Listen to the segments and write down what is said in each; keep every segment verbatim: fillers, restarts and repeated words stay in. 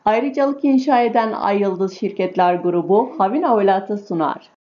Ayrıcalık inşa eden Ay Yıldız Şirketler Grubu, Havina Welatı sunar.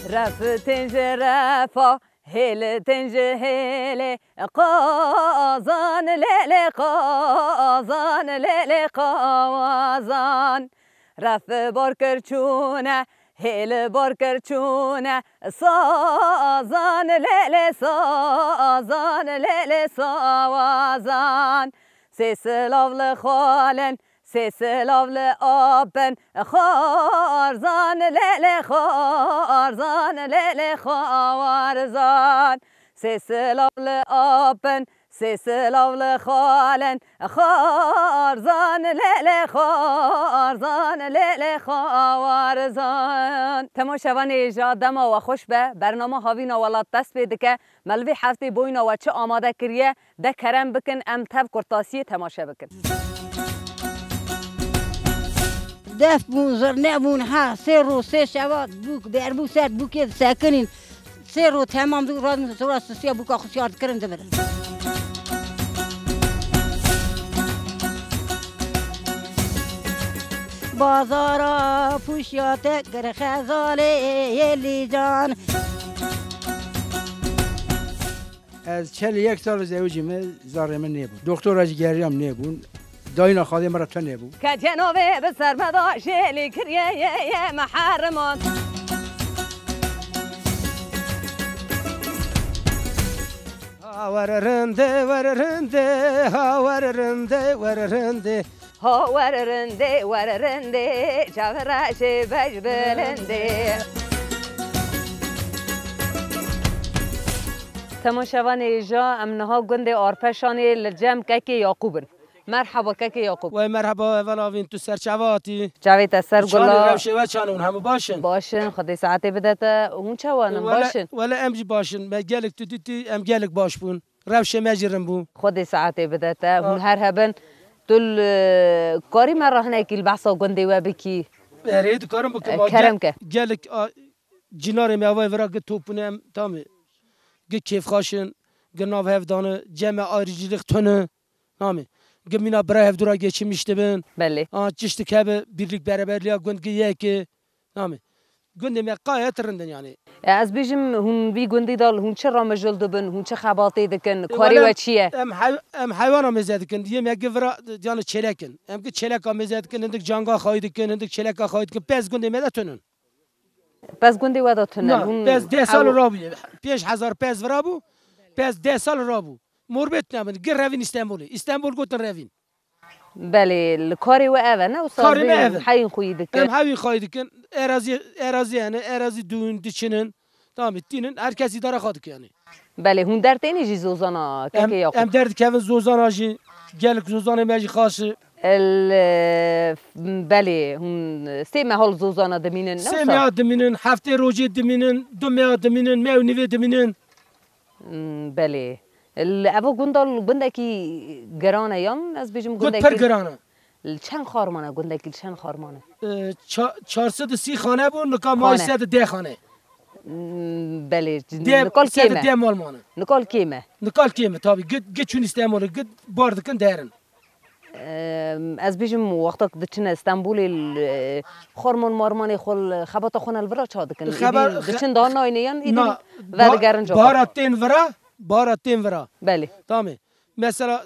Ref tên ji refa, hêl tên ji hêlê, qazan lê lê qazan lê lê qazan. Ref bar kir çûne, hêl bar kir çûne, sazan lê lê sazan lê lê sazan. Sê silav li xalin, sê silav li apin, xarzan lê lê xarzan lê lê xarzan. Sê silav li apin, sê silav li xalin, xarzan lê lê xarzan lê lê xarzan. Temaşevanê hêja, dema we xweş be. Bernama Havîna Welat dest pê dike. Me li vê heftê boyna we çi amade kiriye, de kerem bikin em tev kurtasiyê temaşe bikin. Def bûn, zirne bûn, ha, sê roj, sê şeva bûk, berbû ser bûkê disekinîn. Sê roj temam dû, radin sora sisiya bûka xwe siyar dikirin dibirin. Bazara pûşiya te kir xezalê yê lîcan. Ez çel yek sal zewicî me, zarê min nêbûn. Doktora jî geriyam nêbûn. Dayîna Xwedê min re tune bû. Ke cenabê bi ser me da jêlî kiriye ye, ye me heriman. Ha wer rindê, wer rindê, ha wer rindê, wer rindê. Ha wer rindê, wer rindê, çav reşê bej bilindê. Temaşevanê hêja, em niha gundê Arpeşanê li cem kekê Yaqûb in. Merhaba kekê Yaqûb. Wey merhaba, heval Avîn, tu ser çava hatî? Çavê te ser gula. Çanê rewşê we çanê hûn hemû baş in? Baş in, Xwedê saetê bide te. Hûn çawa in? Wele, baş in? Wele em jî baş in. Me gelek tu dîtî, em gelek baş bûn. Rewşê me jî rind bû. Xwedê saetê bide te. Ha. Hûn her hebin. Tu li, karî me re hinekî li behsa gundê we bikî? Erê, dikarim bikim. E, kerem ke. Gelek, a, cinarê me avayê vira gi top bûne em tamê. Gi kêfxaş in, gi nav hev dane, cem me ayrıcılık tune. Namê. Gi mîna bira hev dûra geçinmiş dibin. Belê. A, çiştik hebe, birlik beraberliya gund gi yekê. Namê. Gundê me qayet rind in yani. E, ez bêjim, hûn vî gundî de hûn çi ramijil dibin, hûn çi xebatê dikin, e, karê we çi ye? Em hey-, em heywana mêze dikin, yê me gi vira, yani çêlek in. Em gi çêleka mêze dikin, hindik canga xayî dikin, hindik çêleka xayî dikin, pez gundê me de tunin. Pez gundê we de tunin. Na, hûn pez deh sal rabû, pênc hezar pez vira bû, pez deh sal rabû. Morbet nebin, gi revîn Îstanbulê. Îstanbul gotin revîn. Belê, li karê we ev e, ne wisa? Karê me ev e. Heyîn xweyî dikin. Em heyîn xweyî dikin. Erazî, erazî hene, erazî dûn, diçinin. Tamam, tînin, her kes îdara xwe dike yani. Belê, hûn dertênî jî Zozana, em, kekê Yaqûb? Em derdikevin Zozana jî, gelek Zozanê me jî xaş e. El, e, belê, hûn sê meha li Zozana dimînin, ne wisa? Sê meha dimînin, heftê rojê dimînin, du meha dimînin, meh û nîvê dimînin. Hmm, belê. Li, evo gunda, gundekî giran e yan ez bêjim gundekî? Gund pir giran e. Li çend xarman e gundekî, li çend xarman e? E, ça-, çar sed û sî xane bû, nika mayî sed û deh xane. Hmm, belê. Deh, nika li kêm e? Sed û deh mal mane. Nika li kêm e? Nika li kêm e, tabî. Gi, gi çûn Îstemolê, gi bar dikin derin. Em, ez bêjim, wexta ku diçine Stenbolê, li, xormon mormonê xwe li xebata xwe ne li vira ça dikin? Xeba-, Êdî xe-, diçin daha nayne yan êdî na, vedigerin ba-, cara? Bahara tên vira, bahara tên vira. Belê. Tamê. Mesela,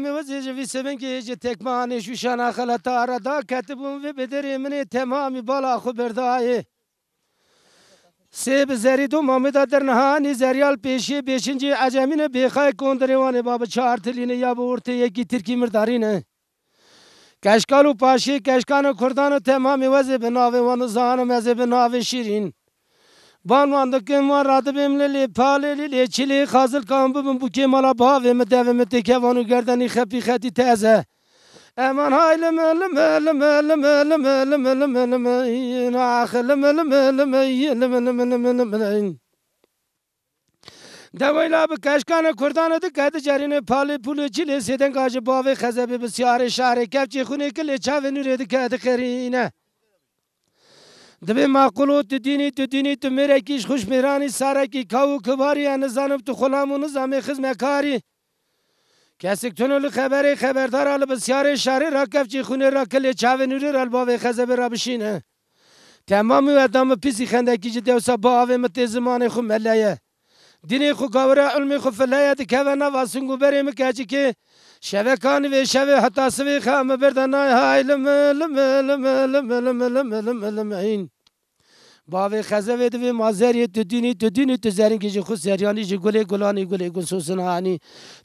Temamê wezê ji vî sebengê ji tekmanê şûşana xeleta re da ketibûn vê bederê min ê temamî bala xwe berdayê. Sê bi zerî do mamê da dernihanî zeryal pêşiyê bêşincî ecemîne bêxay kondirê wanê ba bi çar tilîne ya bi ortê yekî tirkî mirdarîne. Keşkal û paşê keşkana kurdan û temamê wezê bi navê wan û zanim ez ê bi navê şîrîn. Ban wan dikim wan radibêm lê lê palê lê lê çilê xazilkan bibin bûkê mala bavê min devê min têkevan û gerdenî xepî xetî teze. Eman hay lime lime lime lime lime lime lime lime ax lime lime lime lime lime lime lime. Deweyla bi keşkane kurdane dike dicerîne palê pûlê çilê sêdenga ji bavê xezebê bi siyarê şarê kevçê xûnê kilê çavê nûrê dike dixerîne. Dibê maqûlo tu dînî, tu dînî, tu mêrekî ji xwe ji mêranî sarekî kaw û kibarî, ez nizanim tu xulam û nizamê xizmekarî. Kesik tune li xeberê xeberdara li bisyarê şarê ra kevçî xûnê ra kilê çavê nûrê ra li bavê xezebê ra bişîne. Temamî wê dame pîsî xendekî ji dewsa bavê min tê zimanê xwe meleye. Dînê xwe gawire ilmê xwe fileye dikeve nava sing û berê min keçikê. Şevekanî vê şevê heta sivê xe min berda nayê hay lime lime lime lime lime lime lime lime lime hîn. Bavê xezevê divê ma zeriyê tu dînî tu dînî tu zeringê ji xwe seryanî ji gulê gulanî gulê gul sosin hanî.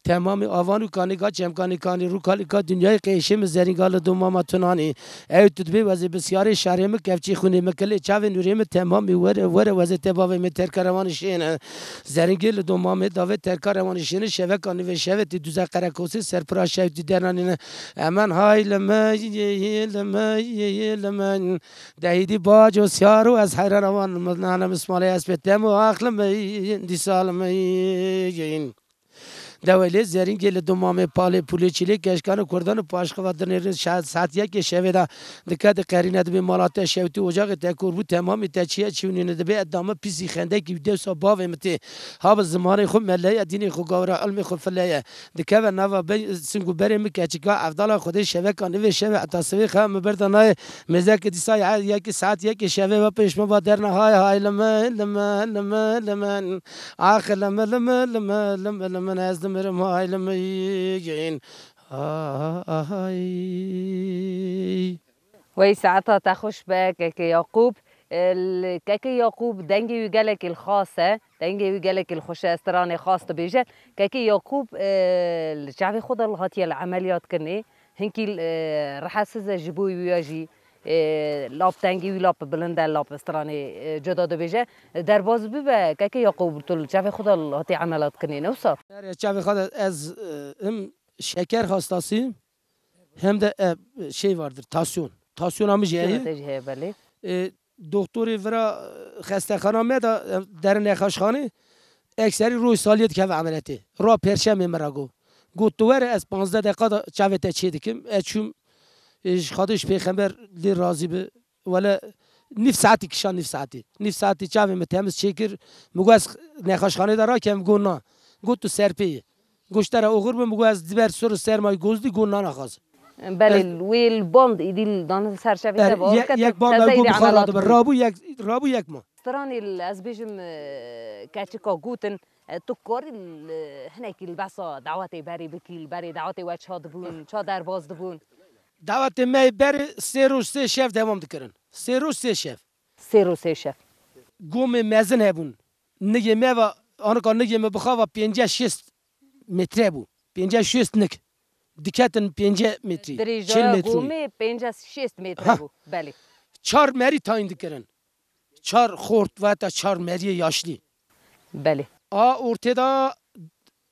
Temamî avan û kanîka çemkanî kanî rûkalîka dinyayê qêşê min zeringa li doma ma tunanî. Ew tu dibê wezê bisyarê şarê min kevçî xûnê min kilê çavê nûrê min temamî were were wezê te bavê min terka rewanî şêne. Zeringê li doma min davê terka rewanî şêne şeveka nivê şevê tê duze qerekosê serpira şev tê dernanîne. Emen hay li me yê yê li me yê yê li me. Dehîdî baco siyar û ez heyran ewan nane mismalê ez pê tem û axlim dîsa li me yê yê. Dewê lê zerîngê li domamê palê pûlê çilê keşkan û kurdan û paşxiva dinêrin şa-, saet yekê şevê de dike diqerîne dibê mala te şewtî ocaxê te kor bû temamî te çiye çiwnîne dibê edame pîsî xendekî wî dewsa bavê min tê. Ha bi zimanê xwe meleye dînê xwe gawira ilmê xwe fileye. Dikeve nava be-, sing û berê min keçika evdala Xwedê şeveka nivê şevê heta sivê xe min berda nayê. Mêzeke dîsa ya yekê saet yekê şevê ve pêş min va derna hay hay li min, li min, li min, li min. Ax li min, li min, li min, li min, li min, ez dimirim hay li min yîn. Hay. Wey saeta te xweş be keke Yaqûb. Li keke Yaqûb dengê wî gelekî li xas e. Dengê wî gelekî li xweş e, stranê xas dibêje. Kekê Yaqûb, e, li çavê xwe de li hatiye li emeliyat kirinê. Hinkî, e, rihesiz e ji bo wî ya jî, e, lap dengê wî lap bilind e, lap stranê, e, cuda dibêje. Derbaz bibe, kekê Yaqûb tu li çavê xwe de li hatiye emeliyat kirinê, ne wisa? Çavê xwe de ez, e, him şeker hastasıyım, hem de, e, şey vardır, tansiyon. Tansiyona min jî heye. Te jî heye, belê. E, Doktorê vira, e, xestexana me de, e, derin nexweşxanê, ekserî roj saliyê dikeve emeliyatê. Ra perşemê min ra got. Got, tu were ez panzdeh deqa de çavê te çê dikim. Ez çûm, e, ji Xwedê ji pêxember lê razî bi, Wele nîv saetî kişa, nîv saetî. Nîv saetî çavê min temiz çêkir. Min got ez nexweşxanê de rakem, got na. Got tu serpê yî. Got ji te re oxir bim, got ez di ber sor û sermayî gozdî, got na naxwazim. Belê, Ez- wê li band îdî li dan ser şevê Ber-, te bawer ye-, ke, yek tu banda qezeyî gu rê bixwe emelat radibe. Bû. Rabû yek, rabû yek ma. Stranê li ez bêjim, e, keçika gotin, e, tu karî li hinekî li besa dawetê berê bikî, li berê dawetê we ça dibûn, ça derbas dibûn? Dawetê me berê sê roj sê şev dewam dikirin. Sê roj sê şev. Sê roj sê şev. Gomê mezin hebûn. Nigê me va, anika nigê me bixava pênceh şêst metre bû. Pênceh şêst nig. Diketin pênceh metrî, çil Dirêjaya metrî. Gomê pênceh şêst metre Ha. Bû. Belê. Çar merî tayîn dikirin. Çar xort ve heta çar meriyê yaşlî. Belê. A ortê de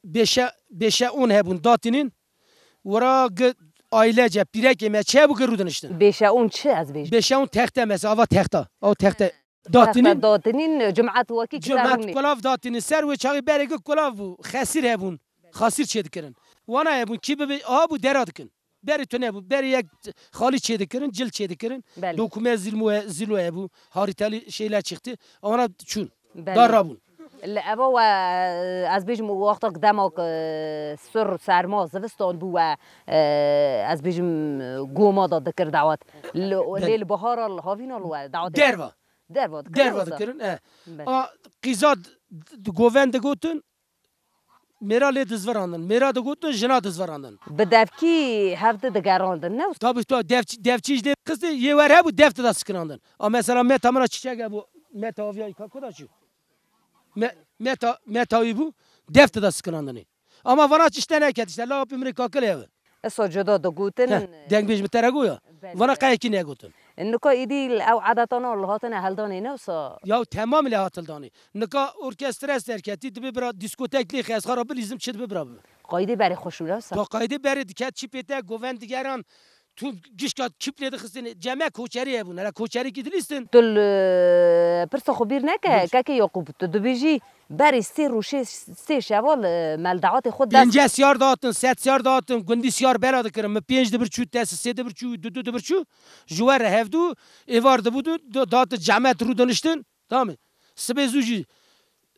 bêşe, bêşe on hebûn datînin. Wira gi ailece pîrekê me çi hebû gi rûdiniştin. Bêşe on çi ez bêjim? Bêşe on texte mesela, ava texta. Av texte. Datînin. Texte datînin, cumat wekî ki Cumat serûnê. Kulav datînin. Ser wê çaxê berê gi kulav bû. Xesîr hebûn. Xasîr çê dikirin. Wana hebûn. Kî bibe, aha bû dera dikin. Berê tune bû. Berê yek xalî çê dikirin, cil çê dikirin. Belê. Dokume zilmo, zilo hebû. Harîtelî şeyler çıktı. Wana çûn. Belê. Darra bûn. Li eva we, ez bêjim, wextek demak, e, sur serma zivistan bû we, e, ez bêjim, e, goma da dikir dawet. Li, Belê. Lê li bihara li havîna li we dawet. Derva. Derva dikirin Derva wisa? Dikirin, e. Belê. A, qîza d-, d-, govend digotin, mêra lê dizvirandin. Mêra digotin, jina dizvirandin. Bi devkî hevdi digerandin, ne? Tabii, tabii, devçî, devçî ji lê xistê, yê wer hebû, dev dida sikinandin. A, mesela meta min a çiçek hebû, meta aviya ka ku da çû? Me-, meta, meta wî bû, dev dida sikinandinê. Ama vana çi işte neket işte, la apê min ê kakilê ev. Esa cuda digotin. Heh, dengbêj min te re goya. Belê. Vana qeyekî negotin. Nika îdî ew edetana li hatine heldanê ne wisa? Ya temamî lê hat hildanê. Nika orkestre serketî dibe bira diskotek lê xezxara bilîzim çi dibe bira bibe. Qaydê berê xweş û ne wisa? Ta qaydê berê diket çî pê te govend digeran. Tu gişka çîp lê dixistin, ceme koçerî hebûn, hele koçerî kî dilîstin. Tu li pirsa xwe bîr neke, Bîr. Kekê Yaqûb, tu dibêjî, berê sê rojê, sê şeva li me li dawetê xwe dest Pênceh siyar datin, sed siyar datin, gundî siyar bela dikirin. Min pênc dibir çû, te sê dibir çû, du du dibir çû, ji we re hevdu, êvar dibû du, du, datin cemet rû diniştin. Tamam. Sibê zû jî,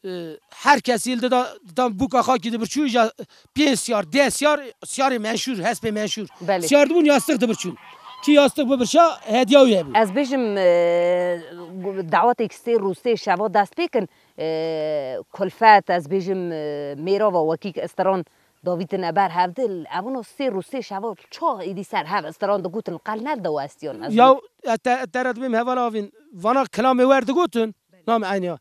e, her kesî li dida, didan bûka xakî dibir çû, ja pênc siyar, deh siyar, siyarê menşûr, hespê menşûr. Belê. Siyar dibûn yastik dibir çûn. Kî yastik bibirşa, hediya wî hebû. Ez bêjim, e, dawetêk sê rû sê şeva dest pê kin, e, kulfet, ez bêjim, e, mêrava wekî ki istiran davîtine ber hevdil, evino sê rû sê şeva ça êdî ser hev istiran digotin, qel ne diwestiyan. Ez Ya, e, te, te re dibêm heval avîn, vana kilamê wer digotin, Namê eyniya.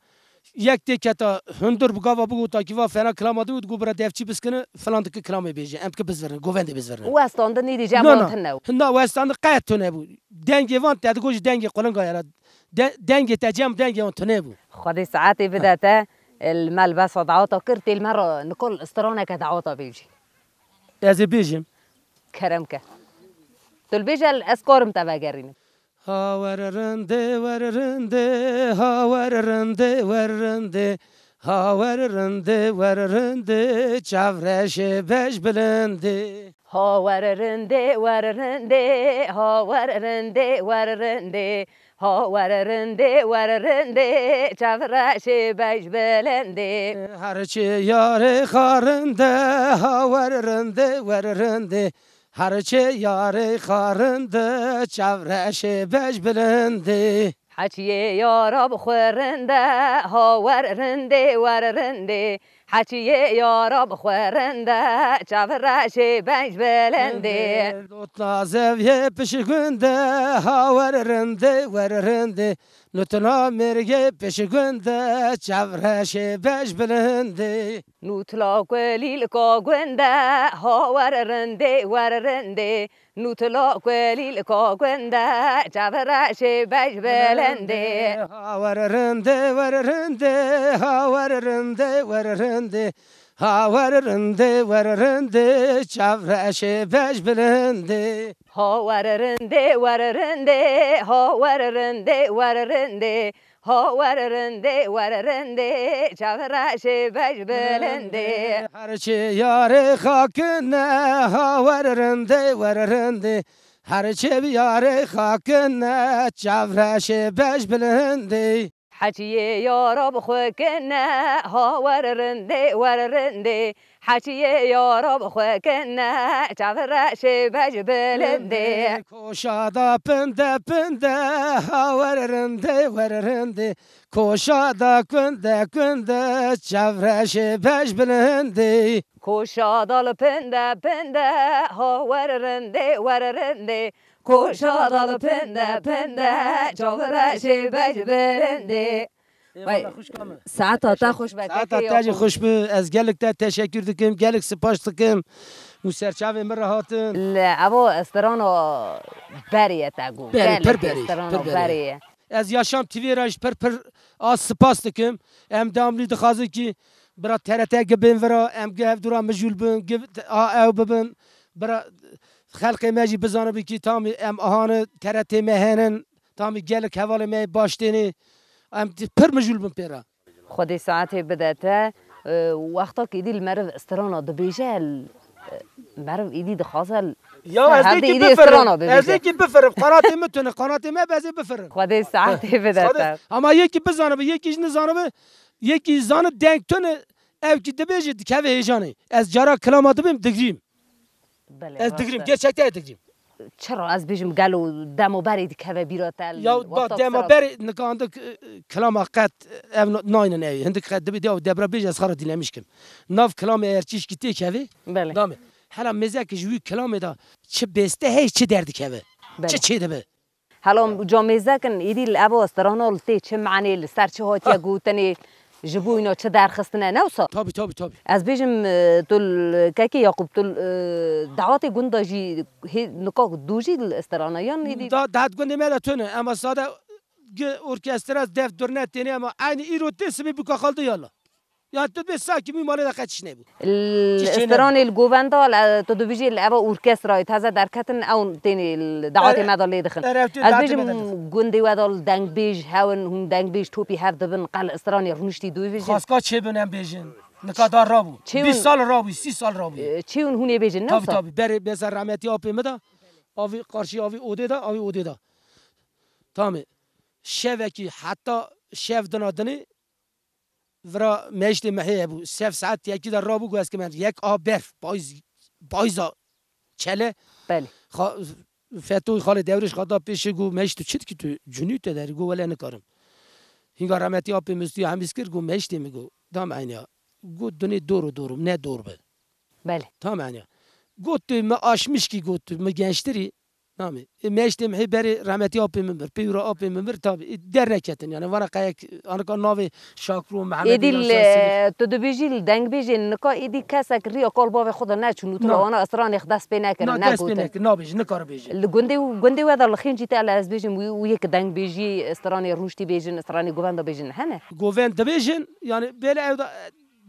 Yek tê keta hundir bi gava bigota kî va fena kilama digot, got bira devçî biskini, filan diki kilamê bêje, em diki bizvirine, govendê bizvirine. Westandin nîdî cem Na, wan na. Tune bû. Na, westandin qet tune bû. Dengê van te digot ji dengê qulinga yara. De-, dengê te cem dengê wan tune bû. Xwedê saetê bide te, li me li besa daweta kir, tê li me re nikol straneke daweta bêjî. Ez ê bêjim. Kerem ke. Tu li bêje, ez karim te vegerînim. Ha wer rindê, wer rindê, ha wer rindê, wer rindê. Ha wer rindê, wer rindê, çavreşê bej bilindê. Ha wer rindê, wer rindê, ha wer rindê, wer rindê. Ha wer rindê, wer rindê, çavreşê bej bilindê. Her çi yarê xarinde, ha wer rindê, wer rindê. Her çi yarê xarinde, çavreşê bej bilindê. Heçiyê yara bi xwe rinde, ha wer rindê, wer rindê. Heçiyê yara bi xwe rinde, çavreşê bej bilindê. Dotla zeviyê pişik gundê, ha wer rindê, wer rindê. Nutla mêrgê pişik gundê, çavreşê bej bilindê. Nutla kulîlka gundê, ha wer rindê, wer rindê. Nutla kulîlka gundê, çavreşê bej bilindê. Ha wer rindê, wer rindê, ha wer rindê, wer rindê. Ha wer rindê, wer rindê, çavreşê bej bilindê. Ha wer rindê, wer rindê, ha wer rindê, wer rindê. Ha wer rindê, wer rindê, çavreşê bej bilindê. Her çi yarê xakine, ha wer rindê, wer rindê. Her çê bi yarê xakine, çavreşê beş bilindê. Heciyê yara bi xwe kine, ha wer rindê, wer rindê. Heciyê yara bi xwe kine, çavreşê beş bilindê. Koşa da pinde pinde, ha wer rindê, wer rindê. Koşa da kunde kunde, çavreşê beş bilindê. Koşa da li pinde pinde, ha wer rindê, wer rindê. Koşa da li pinde pinde, çavreşê beş bilindê. Eyvallah, xwişka min. Saeta te xweş be, Saeta te jî xweş bi. Ez gelek te teşekkür dikim, gelek spas dikim. Û serçavê min re hatin. Li evo strana berê ye te got. Berê, gelek pir berê, strana pir berê. Berê ye. Ez Yaşam T V re ji pir pir a spas dikim. Em devamlî dixwazin ki bira T R T gi bên vira, em gi hevdû ra mijûl bin, gi a ew bibin. Bira xelkê me jî bizanibin ki tamî em ahane T R T me henin, tamî gelek hevalê me baş tênê. Em pir mijûl bin pê re. Xwedê saetê bide te. E, wexta ku êdî li meriv strana dibêje, l-, e, meriv êdî dixwaze l-, Ya, ser ez hevdî ê ki êdî bifirim. Strana bibêje. Ez ê ki bifirim. Qanatê min tune, qanatê me, ez ê bifirim. Xwedê saetê bide Xwedê, te. Ama yekî bizanibe, yekî jî nizanibe, yekî zani deng tune, ev ki dibêje, dikeve hêjanê. Ez cara kilama dibêm, digrîm. Belê, ez digrîm, gerçekten ez digrîm. Çira ez bêjim gelo dema berê dikeve bîra te? Ya, ba, wexta dema berê nika hindik, e, kilama qet ev na-, naynin ew. Hindik qet dibê de ew debra bêje ez xara dîlemiş kim. Nav kilamê eğer çîşkî têkeve, belê, dame. Hela mêzek ji wî kilamê de çi bêste hey çi derdikeve. Belê. Çi çêdibe. Hela ca mêzekin êdî li eva strana li tê çi manê li ser çi hatiye gotinê? Ji bo wîna çi derxistine, ne wisa? Tabii, tabii, tabii. Ez bêjim, e, tu l-, kekê Yaqûb, tu l-, e, dawatê gunda jî hê, nika dû jî li strana yan êdî? Da, dahat gundê me de tune, ema sade gi orkestra def durne têne, ema aynı îro tê sibê buka xalde yala. Ya tu bê sakî mî malê de qet çi nebû. L-, stranê li govenda, l-, tu dibêjî li eva orkestrayê teze derketin, ew têne li dawatê me de lê dixin. Er, er, ev tê dawatê me de lê dixin. Ez bêjim gundê we de dengbêj hewin, hûn dengbêj topî hev dibin, qel stranê rûniştî dibêjin. Xaska çêbin em bêjin. Nika da rabû. Çêwin. Bîst sal rabû, sî sal rabû. E, çêwin hûn ê bêjin, ne wisa? Tabii, tabii. Berê bêsa rahmetî apê min de, avî qarşî avî odê de, avî odê de. Tamê. Şevekî heta şev dina dinê, vira meştê mehê hebû. Şev saet yekî de rabû, got ez kemen. Yek a berf, payîz, payîza çele. Belê. Xa-, Fetoy xalê Dewrêş xwe da pêşê, got, "Meşt, tu çi dikî tu? Cunî te derî?" Got, "Wele nikarim." Hînga rahmetî apê Mistûyê hemîz kir, got, "Meştê min," got, "dam eyniya." Got, "Dunê dor û dor im, ne dor bi." Belê. Tam eyniya. Got, "Tu mi aşmiş kî," got, "tu mi gençtirî." Namê. E, meştê mihê berê rahmetî apê min bir. Pêwira apê min bir, tabi. E, derneketin yani. Vana qayek, anika navê Şakro, Mehmet Êdî, Yunus, e, tu dibêjî li dengbêjên nika êdî kesek riya kal bavê xwe de neçûn û tu li wana stranê xwe dest pê nekir, na, dest pê negotin. Nekir, nabêjin, nikare bêjin. Li gundê, gundê we de li Xêncî te, ez bêjim, wî, wî yek dengbêjî stranê rûniştî bêjin, stranê govenda bêjin, hene? Govend dibêjin, yani, bêle ew da,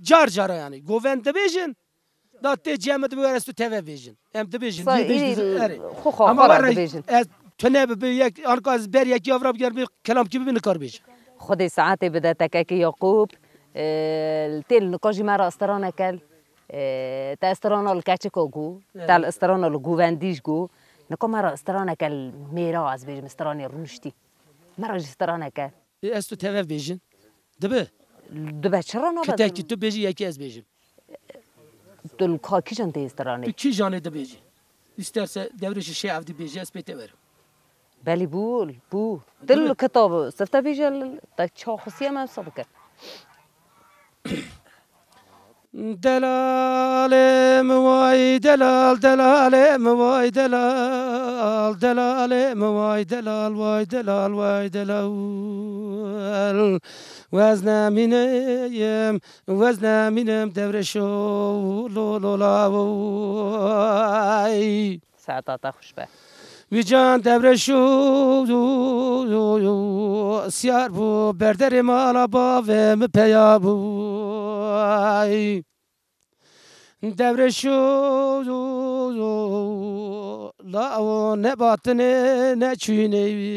car cara yani. Govend dibêjin, da tê cem de were tu teve bêjin. Em dibêjin, Sa-, dibêjin, êdî, erê. Xwe xwe Ama xwe var re rey, dibêjin. Ez tune bi, bi yek, anka ez ber yekî avra biger, bir kelam kî bi nikar bêjin. Xwedê saetê bide tekekê Yaqûb. E, tê li nika jî me re stranek el. E, te strana li keçika got, evet, te li strana li govendî jî got. Nika me re stranek el mêra, ez bêjim stranê rûniştî. Me re jî stranek el. E, ez tu teve bêjin. Dibe? Dibe, çira nabe? Kitekî tu bêjî, yekî ez bêjim. Tu li ka kîjan tê stranê? Tu kîjanê dibêjî? Îsterse Dewrêşê Şêx Evdî bêjî, ez pê te werim. Belî bû, bû. Dil kitab, sifte bêje, te çaxisiye me wisa bike. Delalê min way delal, delalê min way delal, delalê min way delal, way delal, way delal. Wez nemîneyim, wez nemînim Dewrêşo, lo, lo, la, wo, ay. Saeta te xweş be. Wî can Dewrêşo, siyar bû, berderê mala bavê min peya bû. Ay. Dewrêşo, La ew ne batinê ne çûyînê wî.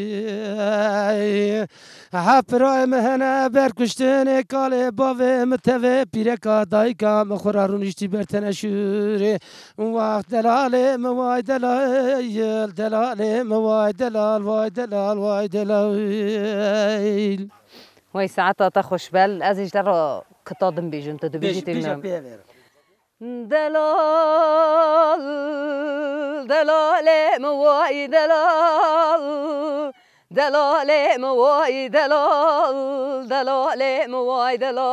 Hepirayê min hene ber kuştinê kalê bavê min tevê pîreka dayika min xwe ra rûniştî ber teneşûrê. Wah delalê min way delal, delalê min way delal, way delal, way delal. Wey saeta te xweş be, ez ê ji te re kita din bêjim, tu dibêjî Bêj, têk bêje ne. Pê ve. Delal, delalê min way delal, delalê min way delal, delalê min way delal.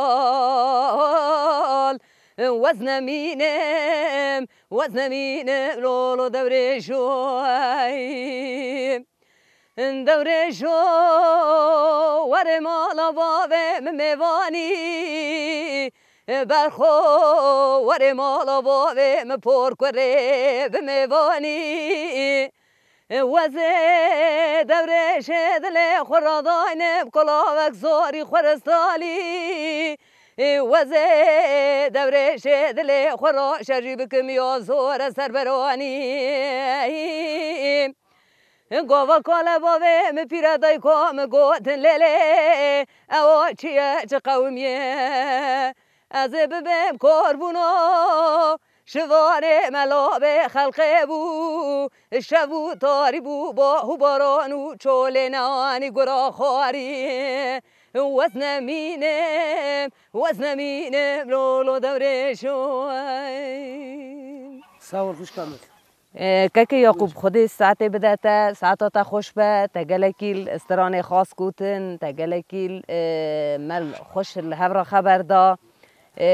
Wez nemînim, wez nemînim, lolo dewrê joy. Dewrêjo were mala bavê min mêvanî, berxo were mala bavê min porkurê bi mêvanî. Wezê dewrêjê dilê xwe radayne bi kulavek zorî xwe ristalî. Wezê dewrêjê dilê xwe ra şerî bikim ya zor e serberanî. Gava kale bavê min pîre dayka min gotin lêlê, ewa çi ye, çi qewimî ye? Ez ê bibêm korbûna şivanê me labê xelqê bû. Şev û tarî bû, bah û baran û çolê neanî gura xwarî. Wez nemînim, wez nemînim, lolo dewrêjo. Sağ ol, xwişka min. Ee, Keke Yaqûb, Xwedê saetê bide te, saeta te xweş be, te gelekî li stranê xas gotin, te gelekî, e, me xweş li hev re xeber da. E,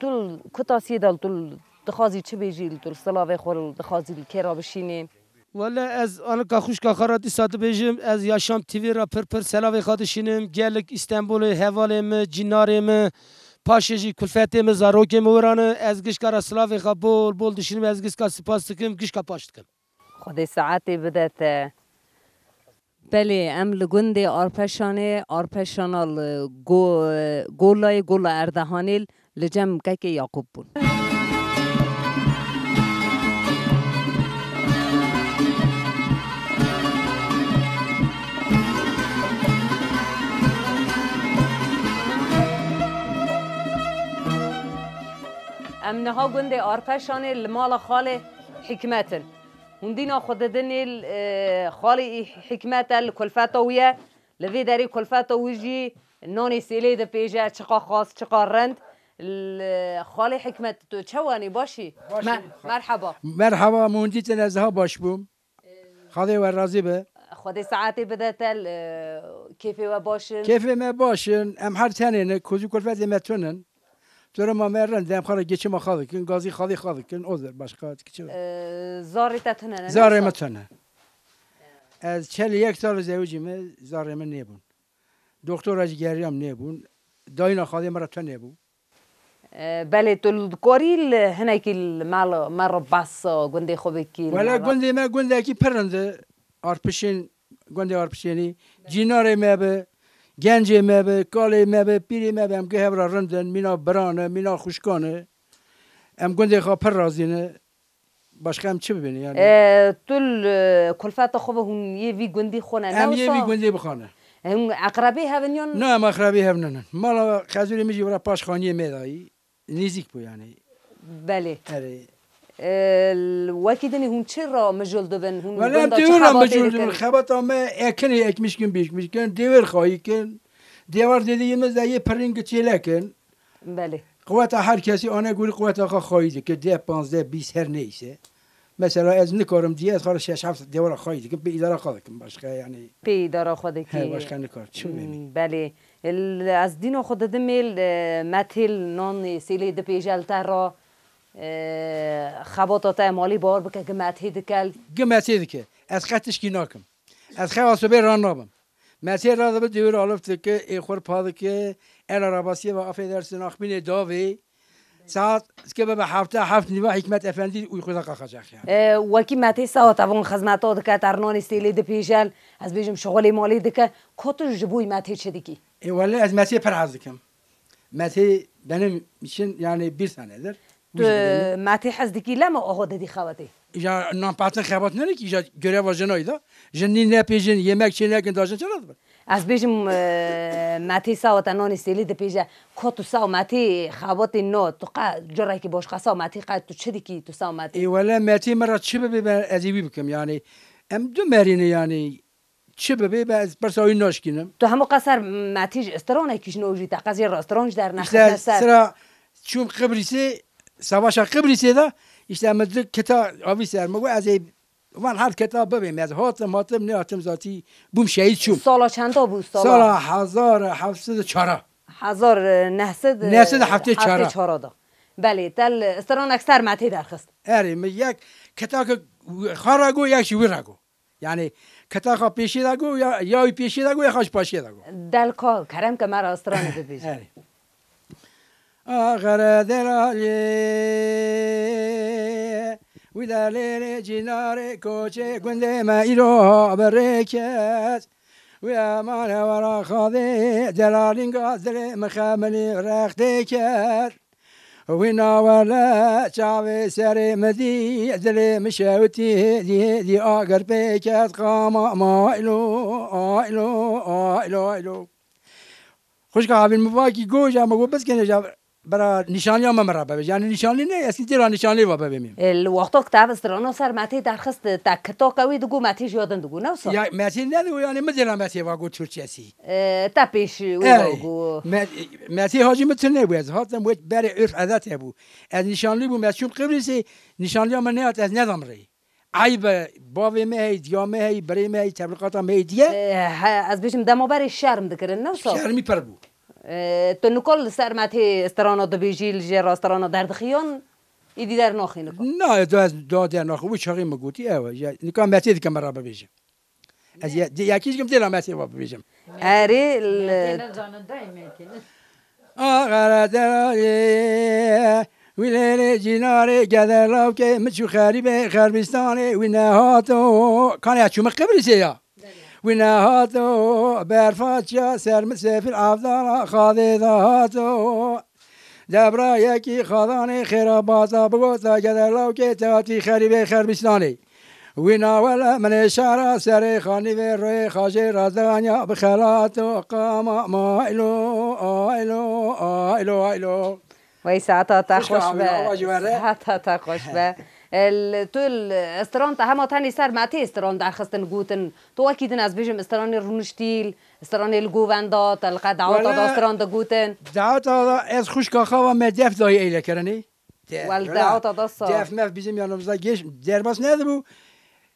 tu li ku tasiyê de tu dixwazî çi bêjî, tu silavê xwe dixwazî li kê re bişînî? Wele ez anika xwişka xwe re dîsa dibêjim, ez Yaşam T V re pir pir selavê xwe dişînim, gelek Îstenbulê, hevalê min, cînarê min, paşê jî kulfetê min, zarokê min wira ne, ez gişka re silavê xwe bol bol dişînim, ez gişka spas dikim, gişka paş dikim. Xwedê saetê bide te. Belê, em li gundê Arpeşanê, Arpeşana li Go-, Golayê, Gola Erdehanê li cem Kekê Yaqûb bûn. Em niha gundê Arpeşanê li mala xalê Hikmet in. Hûn dîna xwe didinê, e, xalê Hikmet e, li kulfeta wî ye. Li vê derê kulfeta wî jî nanê sêlê dipêje, çiqa xas, çiqa rind. Li xalê Hikmet, tu çawanî, başî? Başî. Me-, merheba. Merheba, min dîtin ez ha baş bûm. Xwedê we razî be. Xwedê saetê bide te, li kêfê we baş in. Kêfê me baş in, em her tenê ne, kozî kulfetê me tun in. Torema me rind, em xwe re geçima xwe dikin, gazî xalî xwe dikin, o der başka kiçi. Ee, zarê te tune ne? Zarê me tune. Ez çel yek sal zewicî me, zarê me nebûn. Doktora jî geriyam nebûn. Dayîna xalê me re tune bû. Ee, belê tu dikarî li hinekî li mal, me re behsa gundê xwe bikî, li Wele mal gundê me gundekî pir rind e. Arpişên, gundê Arpişênî, cînarê me bi, gencê me bi, kalê me bi, pîrê me bi, em gi hev re rind in, mîna biran e, mîna xwişkan e. Em gundê xwe pir razî ne. Başka em çi bibînin yani? E, tu li kulfeta xwe ve hûn yê vî gundî xwe ne, Em ne yê wisa? Vî gundî bixane. Hûn eqrebî hev in yan? Na, em eqrebî hev ninin. Mala xezûrê min jî vira paş xaniyê me dayî. Nêzîk bû yani. Belê. Erê. E, wekî dinê hûn çi ra mijûl dibin? Hûn Wele em gunda çi dêwir ra xebatê mijûl dikin? Dibin. Xebata me ekinê ekmiş kin, bîşmiş kin, dêwir xayî kin. Dêwar dêdî yê me zeyê pirîn gi çêle kin. Belê. Quweta her kesî ane gorî quweta xwe xayî dike, deh, panzdeh, bîst her neyse. Mesela ez nikarim diye ez xwe şeş heft dewara xayî dikim, pê îdara xwe dikim başka yani. Pê îdara xwe dikî. He, başka nikar. Çi Hmm, bimî? Belê. Ez dîna xwe didimê, e, metê li nanê sêlê dipêje li te re, e, xebata te malî bawer bike, gi metê dike. Gi metê dike. Ez qet tişkî nakim. Ez xewa sibê ran nabim. Metê radibe dêwir alif dike, ê xwe pa dike, ela rabasiye ve afê dersin axmînê davê. Saet dike be hevte heft nîva Hikmet Efendî uykuda kalkacak yani. E, wekî metê sawa te van xizmeta dike, te nanê sêlê dipêje, ez bêjim şixulê malê dike, ka tu ji bo metê çi dikî? E, wele ez metê pir hez dikim. Metê benim için yani bir tanedir. Tu metê hez dikî lema oho dedî xewetê? Ya nanpehtin xebat nenekî, ya göreva jinayî da. Jin nî nepêjin, yemek çê nekin, da jin çela dibin? Ez bêjim, e, Metê sawa te nanê sêlê dipêje. Ka tu saw Metê xebatê na, tu qe carekî baş qe saw Metê qe tu çi dikî tu saw Metê? Ê wele Metê min re çi bibe, ben ez ê wî bikim yani. Em du merî ne yani. Çi bibe, ben ez pirsa wî naşkînim. Tu hemû qe ser Metî ji stranekî ji nû jî te qe jê re stran ji dernexiste. Îşte ser. Sira çûm Qibrîsê, savaşa Qibrîsê de, îşte min du kita avî ser min, got ez ê van her kita bibêm. Ez hatim, hatim, nehatim zatî bûm şehîd çûm. Sala çenda bû? Sala? Sala hezar heft sed û çar. Hezar neh sed, neh sed û heftê çar. Heftê çar da. Belê, te li stranek ser Metê derxist. Erê, min yek kitake xwe re got, yek jî wî re got. Yani keta xwe pêşê de got, ya, ya wî pêşê de got, ya xwe ji paşê de got. Delka, kerem ke me re stranê bibêje. Erê. Axere delalê, wî delêrê cînarê koçê gundê me îro bereket. Wî emane wera xadê, delalînga dilê min xeminî rextê ket. Wî nawele çavê serê min dî, dilê min şewitî, dî, dî agir pê ket, qama ma aylo, aylo, aylo, aylo. Xwişka havîn min vakî goja min got, biskene ja bira nîşaniya me min re bibêje. Yani nîşanî ne, ez dê ra nîşanî va bibêjim. E, li wexta ku te ev strana ser Metê derxist, te kitake wî digot, Metê ji ya din digot, ne wisa? Ya, Metê ne digot, yani min dê ra Metê va got Türkçesi. E, te pêş wê va got. Me-, Metê hacî min tune bû, ez hatim wê berê urf edet hebû. Ez nîşanlî bûm, ez çûm Qibrîsê, nîşanliya min nehat, ez nedam rê. Eyb e, bavê me heyî, diya me heyî, birê me heyî, tebliqata me heyî diye. E, he, ez bêjim dema berê şerm dikirin, ne wisa? Şermî pir bû. E, tu nika li ser Metê strana dibêjî, li jê re strana derdixiyan, îdî dernaxî nika? Na, ez da, ez da dernaxim, wî çaxê min gotî, ew e, ya, nika Metê dike min re bibêje. Ez ye-, di-, yekî jî kim têna Mesîh va bibêjim. Erê, li Têne zanindayê me têne. Axere derayê, wî lêlê cînarê, gede lavkê, min çû xerîbê Xerbistanê, wî nehato. Kanê ya çû min Qibrisê ya. Wî nehato, berfaçya ser min sefîl Avdala Xadê dahato. Debra yekî xadanê xêra bata bigota gede lawkê te hatî xerîbê Xerbistanê. Wî nawele minê şara serê xanîvê royê xajê razdanya bi xelato qama ma aylo, aylo, aylo, aylo. Wey saeta te xweş be. Saeta te xweş be. El, tu li stran te hema tenê ser Metê stran derxistin gotin. Tu wekî din ez bêjim stranê rûniştî, stranê li govenda, te li qe daweta da stran digotin. Daweta da ez xwişka xwe va me def dayî eylekirinê. Wel, daweta da sa. Def mef bizim yanımızda geç, derbas nedibû.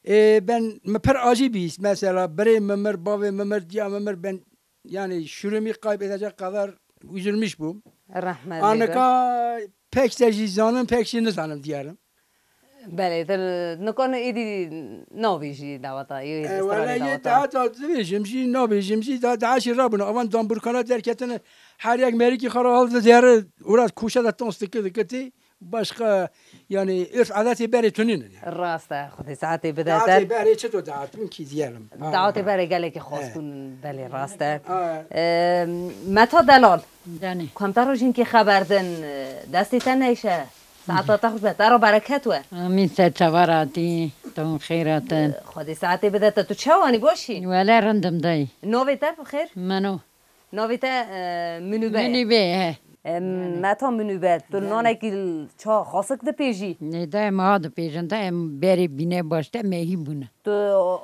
E, ben mi pir acî bîst. Mesela birê mi mir, bavê mi mir, diya mi mir, ben yani şurumî kaybedecek kadar üzülmüş bûm. Rehmet. Anika pek de jî zanim, pek jî nizanim diyerim. Belê, te nika ne êdî navê jî daweta, yê E, stranê wele yê daweta. Daweta dibêjim jî, nabêjim jî, da, daişî rabûne. Avan damburkana derketine, her yek merikî xwe re hal dizêre, û ra koşe de tons dike, dikitî. Başka, yani, örf adetê berê tunîne. Rast e, Xwedê saetê bide te. Daetê berê çito daet bûn kî diyelim. Daetê berê gelekî xas bûn, belê, rast e. Ha. E, Meta Delal. Danê. Ku em te re jinkê xeber din, destê te neyşe. Saeta te xweş be, te re bereket we. Amîn, ser çava ratî, tom xêr hatin. Xwedê saetê bide te, tu çawanî, baş î? Wele rindim dayî. Navê te bi xêr? Meno. Navê te, e, Minûbe ye? Minûbe, he. E, Meta Minûbe, tu nanekî ça xasik dipêjî? Nê, de em ha dipêjin, de em berê bîne baş de mehî bûne. Tu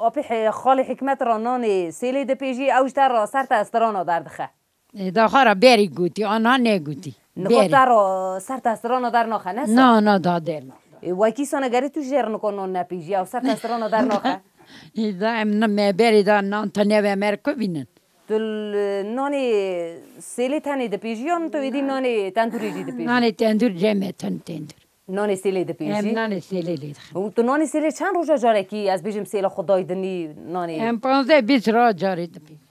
apê he-, xalê Hikmet ra nanê sêlê dipêjî, ew ji te ra ser te strana derdixe. E, da xwe ra berî gotî, anha negotî. Nika te ra ser te strana dernaxe, ne sa? Na, na, da dernaxe. E, wekî sane gerê tu jê re nika nan nepêjî, ew ser te strana dernaxe. E, da em ne, me berê da nan te nebe me re ku bînin. Tu li nanê sêlê tenê dipêjî yan tu êdî nanê tendûrê jî dipêjî? Nanê tendûr cem e, ten tendûr. Nanê sêlê dipêjî? Em nanê sêlê lê dixin. Û tu nanê sêlê çend roja carekî, ez bêjim, sêla xwe dayî dinî nanê? Em panzdeh bîst roja carê dipêjin.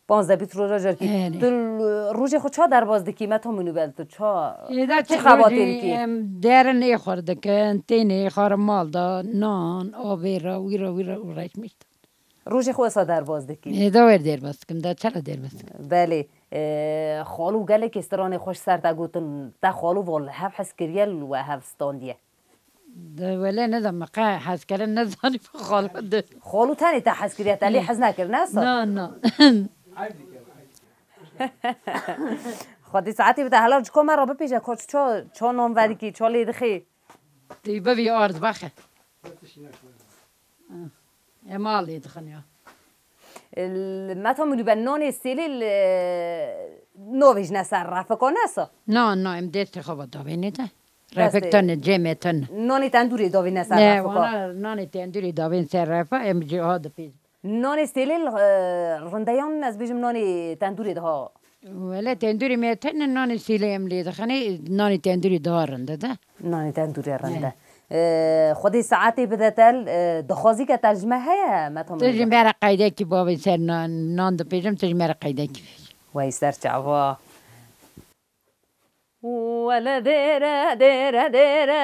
Panzdeh bîst roja carekî. Erê. Tu li rojê xwe ça derbas dikî, Meta Minûbe, tu ça, Êda çi çi xebatê rojî dikî? Em derin ê xwe dikin, tênê xwe re mal da, nan, avê re, wî re, wî re û reşmiş. Rojê xwe wesa derbas dikî? Ê, da wer derbas dikim, da çira derbas dikim? Belê. E, xalo gelekê stranê xweş ser te gotin, te xalo vo li hev hez kiriye, li we hev standiye? De wele ne de me qe hez kirin, ne zanî xalo de. Xalo tenê te hez kiriye, te lê hez nekir, ne sa? Na, na. Xwedî saetê bide, hela çiko me re bipêje, ko ço, ço non vedikî, ço lê dixî? Tê bivî ard vexe. Ema lê dixin ya. Meta min û ben nonê sêlê li novê jine ser refiko nesa? Na, na, em destê xwe ve davênê de. Refik tune, cemê tune. Nonê tendûrê davêne ser refiko? Ne, wana nanê tendûrê davên ser refa, em jê ha dipêjin. Nonê sêlê li, e, rindeyan ez bêjim nonê tendûrê daha. Wele tendûrê me tune, nanê sêlê em lê dixinê, nanê tendûrê daha rinde de. Nanê tendûrê rinde. Ee, Xwedê saetê bide te, e, dixwazî ke te ji me heye, me tam. Tu ji me re qeydekî bavê ser nan, nan dipêjim, tu ji me re qeydekî bêj. Wey ser çava. Wele dêre, dêre, dêre,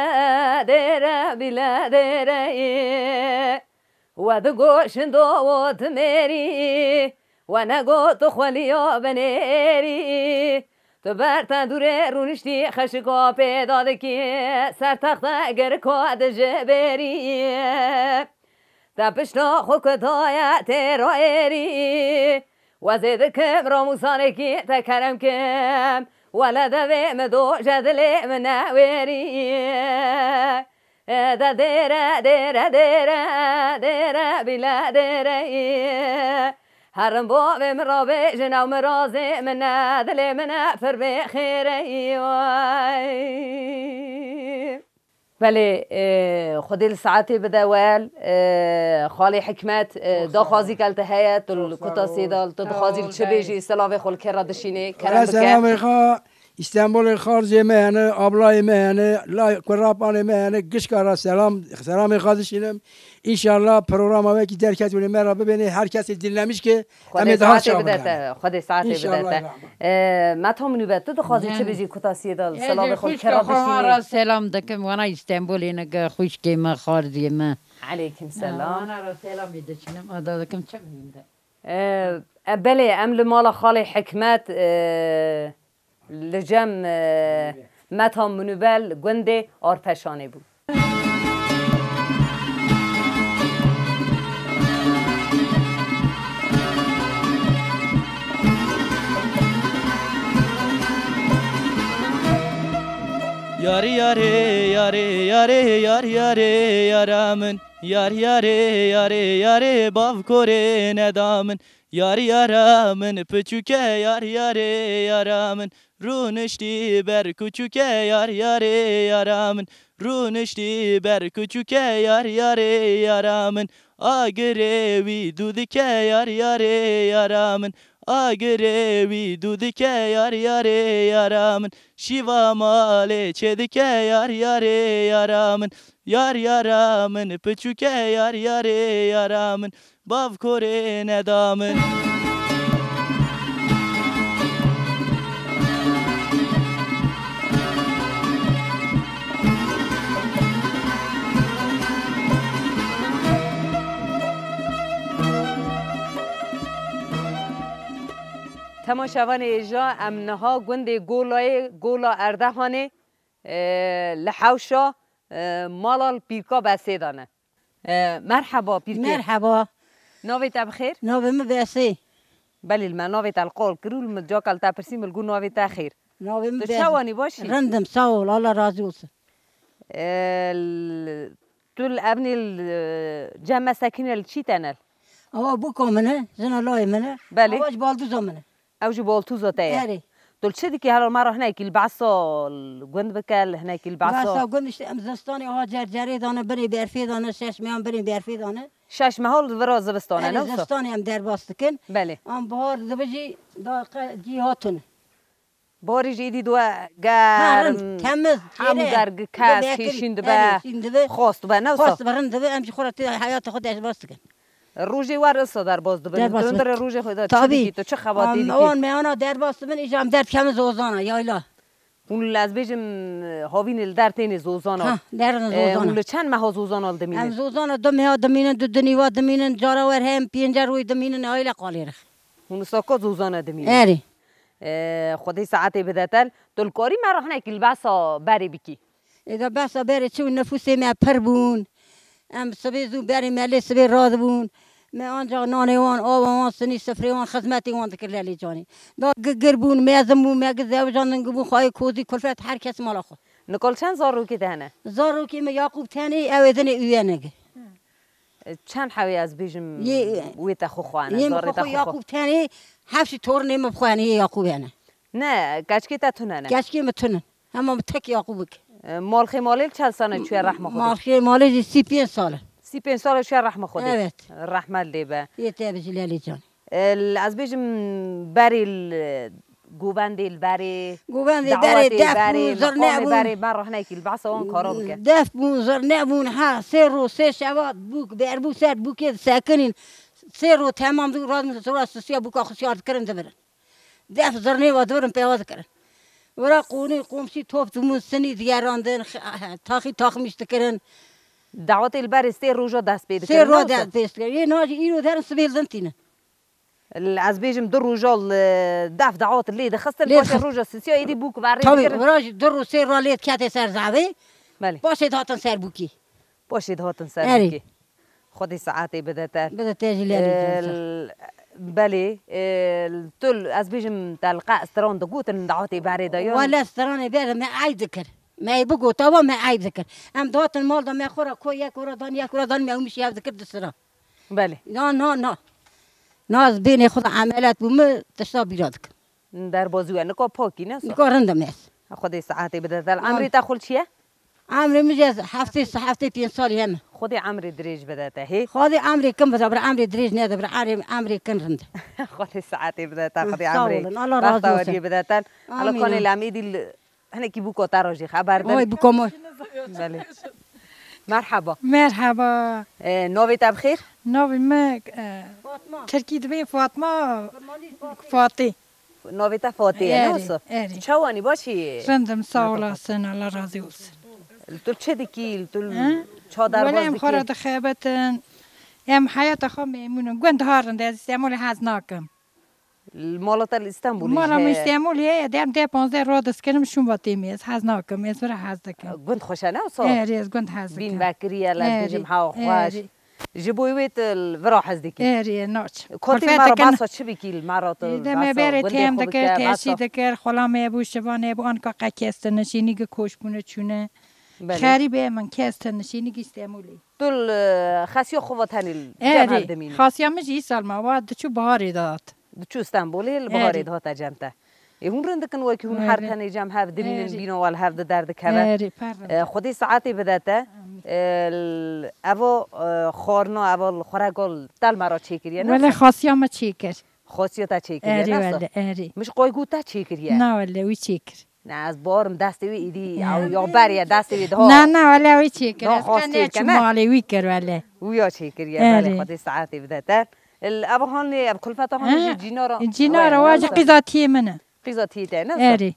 dêre, bîle dêre yê. We digot şindo û dimêrî, we negot tu xweliya binêrî. Tu ber tendûrê rûniştî, xeşika pêda dikî, ser texte gerika dijibêrî. Te pişta xwe kutaye têra êrî. We zê dikim ramûsanekî te kerem kim, wele devê min do je dilê min newêrî. De dêre, dêre, dêre, dêre, bîle dêre yê. Herin bavê min rabêjin ew mirazê min e, dilê min e pir bê xêre yê. Belê, e, Xwedê li saetê bide wel, e, xalê Hikmet, e, daxwazî kel te heye, tu li kuta sêda, tu dixwazî li çi bêjî, silavê xwe li kê re dişînê, kerem bike. Selamê xwe, Îstanbulê xarzê me hene, ablayê me hene, la kurapanê me hene, gişka re selam, selamê xwe dişînim. Înşallah programa wekî derket wê me re bibêne, her kesê dinlemiş ke, em ê daha saetê bide te, Xwedê saetê bide te. Ee, me tam nûbet, tu dixwazî çi bêjî kutasiyê de, selamê xwe kera bişînî? Xwişka xwe ra selam dikim, wana Îstanbulê ne ge, xwişkê me, xarzê me. Aleykum selam. Wana ra selamê diçinim, ada dikim çi bibîn de. Ee, e, belê, em li mala xalê Hikmet, ee, Li cem, e, Meta Minûbel gundê Arpeşanê bû. Yarî yarê, yarê, yarê, yar yarê, yara min. Yar yarê, yarê, yarê, bavkorê neda min. Yar yara min piçûke, yar yarê yara min, rûniştî ber kuçûke, yar yarê yara min, rûniştî ber kuçûke, yar yarê yara min, agirê wî dû dike, yar yarê yara min, agirê wî dû dike, yar yarê yara min, şîva malê çê dike, yar yarê yara min, yar yara min piçûke, yar yarê yara min. Bavkorê neda min. Temaşevanê hêja, em niha gundê Golayê, Gola Erdehanê, e, li hewşa, e, mala li Pîrka Besê de ne. E, merheba, pîrkê. Merheba. Navê te bi xêr? Navê min Besê. Belê, li me navê te li qol kir û li min caka li te pirsî, min li got navê te xêr. Navê min Besê. Tu çawanî, baş î? Rind im, sağ ol, Allah razı olsun. E, l-, tu li evnê li cem me sekîne li çî te ne? Awa bûka min e, jina layê min e. Belê. Awa ji balduza min e. Ew ji Baltûza te ye? Erê. Tu li çi dikî? Hela me re hinekî li behsa gund bike, li hinekî li behsa. Behsa gund, işte, em zivistanê ha cercerê dane, binê berfê dane, şeş mehan binê berfê dane. Şeş meha li vira zivistane, ne wisa? Erê, zivistanê em derbas dikin. Belê. Em bahar dibe jî da qe-, cî hatine. Baharê jî êdî dibe germ. Ha, rind, temiz, hemû germ, kes hêşîn dibe, erê, şîn dibe, xwest dibe, ne wisa? Xwest dibe, rind dibe, em jî xwe re tê heyata xwe derbas dikin. Rojê wer wisa derbas dibin. Derbas dibin. Tu hundirê rojê xwe de çi dikî, tu çi xebatê dikî? Wan meyana derbas dibin, îja em derdikem zozana, yayla. Hûn li, ez bêjim, havînê li der tênê zozana. Ha, derin zozana. E, hûn li çend meha zozana li dimînin? Em zozana du meha dimînin, du dinî wa dimînin, cara wer hem pênce rûyê dimînin, yayla qalê re. Hûn saka zozana dimînin? Erê. E, Xwedê saetê bide te. Tu li karî me re hinekî li behsa berê bikî? Ê de behsa berê çi bû, nifûsê me pir bûn. Em sibê zû berê me lê sibê radibûn. Me ancax nanê wan, ava wan, sinî sifrê wan, xizmetê wan dikir Lelê Canê. Da gi-, gir bûn, mezin bûn, me gi zewicandin, gi bûn xwayê kozî, kulfet, her kes mala xwe. Nikol çend zarokê te hene? Zarokê me Yaqûb tenê, ew ê dinê Uyenegê. Çend hewê ez bêjim Yê, wê te xwe xwe hene, yê min zarê xwe te xwe xwe xwe. Yaqûb tenê, heft jî torinê min bi xwe hene, yê Yaqûb hene. Ne, keçkê te tune ne? Keçkê min tune. Hema min tek Yaqûbik. E, malxê malê li çend sane çûye rehma Xwedê? Malxê malê jî sî pênc sal e. Sî pênc sal e çûye rehma Xwedê. Evet. Rehmet lê be. Yê te bijî Lelê Can. E, l-, ez bêjim berê li govendê li berê, Govendê berê dawetê def berê, bûn, zirne meqamê bûn. Berê, me rehnekî li behsa wan kara bike. Def bûn, zirne bûn, ha, sê roj, sê şeva bûk, berbûk ser bûkê disekinîn. Sê roj temam dû, radin zora sisiya bûka xisiya dikirin dibirin. Def zirnê ve dibirin pêwa dikirin. Wira qonî, qomşî top dibûn, sinî diyerandin, x-, taxî taxmîş dikirin. Dawetê li berê sê roja dest pê dikirin, Sê roj ne wisa? Dest pê dikirin. Yê na jî îro derin sibê li din tînin. L-, ez bêjim du roja li def dawet lê dixistin, Lê paşê dixist- roja sisiya êdî bûk berê Tabii, dikirin. Wira jî du roj sê roj lê dikete ser zavê. Belê. Paşê dihatin ser bûkî. Paşê dihatin ser Erê. Bûkî. Xwedê saetê bide te. Bide te jî Lelê Can, sağ ol. L-, belê, e, tu l-, ez bêjim te li qe stran digotin dawetê berê de ya? Wele stranê berê me eyb dikir. Me ê bigota wa me eyb dikir. Em dihatin mal de me xwe re ko yek ora dan, yek ora dan me û mişî hev dikir di sira. Belê. Na, na, na. Na ez bênê xwe de emelet bû min tişta bîra dikim. Derbazî we nika pakî ne sa? Nika rind im ez. Xwedê saetê bide te. Amin. Emrê te xwe çi ye? Emrê min jî ez heftê, heftê pênc salî heme. Xwedê emrê dirêj bide te hê. Xwedê emrê kin bide, bira emrê dirêj nede, bira emrê, emrê kin rind. Xwedê saetê bide te, Xwedê emrê bexta we dî bide te. Sağ olun, Allah razı olsun. Amin. Elo kanê lemê dî Hinekî bûka te re jî xeber din. Oy, bûka me. Belê. Merhaba. Merhaba. E, navê te bi xêr? Navê me, e, Fatma. Tirkî dibê Fatma. Fatê. Navê te Fatê ye, ne wisa? Erê, erê. Tu çawanî, baş î? Rindim, sağ olasın, Allah razı olsun. Tu çi dikî? Tu He? Ça derbas dikî? Wele em xwe re dixebitin. Em heyata xwe memnûn in. Gund ha rind e, ez Îstemolê hez nakim. Mala te li Îstanbulê jî heye? Mala min Îstanbulê heye, dem deh panzdeh radiz kirim şûn va têmê. Ez hez nakim, ez vira hez dikim. Gund xweş e, ne wisa? Erê, ez gund hez dikim. Bîn vekiriye, lez bêjim hewa xweş. Erê. Ji bo wê tu li vira hez dikî? Erê, naçim. Kotî li me re behsa çi bikî, li me re tu behsa gundê xwe bike? Dê me berê têm dikir, behsa teşî dikir, xwela me bû, şiva nebû, anka qe kes tine, şînî gi koç bûne çûne. Belê. Xerîbê min kes tine, şînî gi Îstanbulê. Tu li xesiya xwe ve tenê li cem hev dimînî? Erê, xasiya min jî îsal ma, wa diçû biharê dihat. Diçû Stenbolê, li biharê Erê. Dihate cem te. Ê, hûn rind dikin wekî hûn her Erê. Tenê cem hev dimînin, Erê. Bîna we li hev di derdikeve. Erê, per rind. E, Xwedê saetê bide te. Amîn. E, l-, evo, e, xwarina, evo li xureka li te li me re çêkiriye, ne? Wele xasiya me çêkir. Xasiya te çêkiriye, Erê, ne wisa? Wele, erê. Min ji qoy got te çêkiriye. Na wele, wî çêkir. Ne, ez barim destê wî îdî, ew ya beriye destê wî diha. Na, na, wele wî çêkir. Ez qe neçûm malê wî kir wele. Wî ya çêkiriye, belê, Xwedê saetê bide te. Ev hanê, ev kulfeta hanê jî cînara. Cînara wa jî qîza tiyê min e. Qîza tiyê te ne? Erê.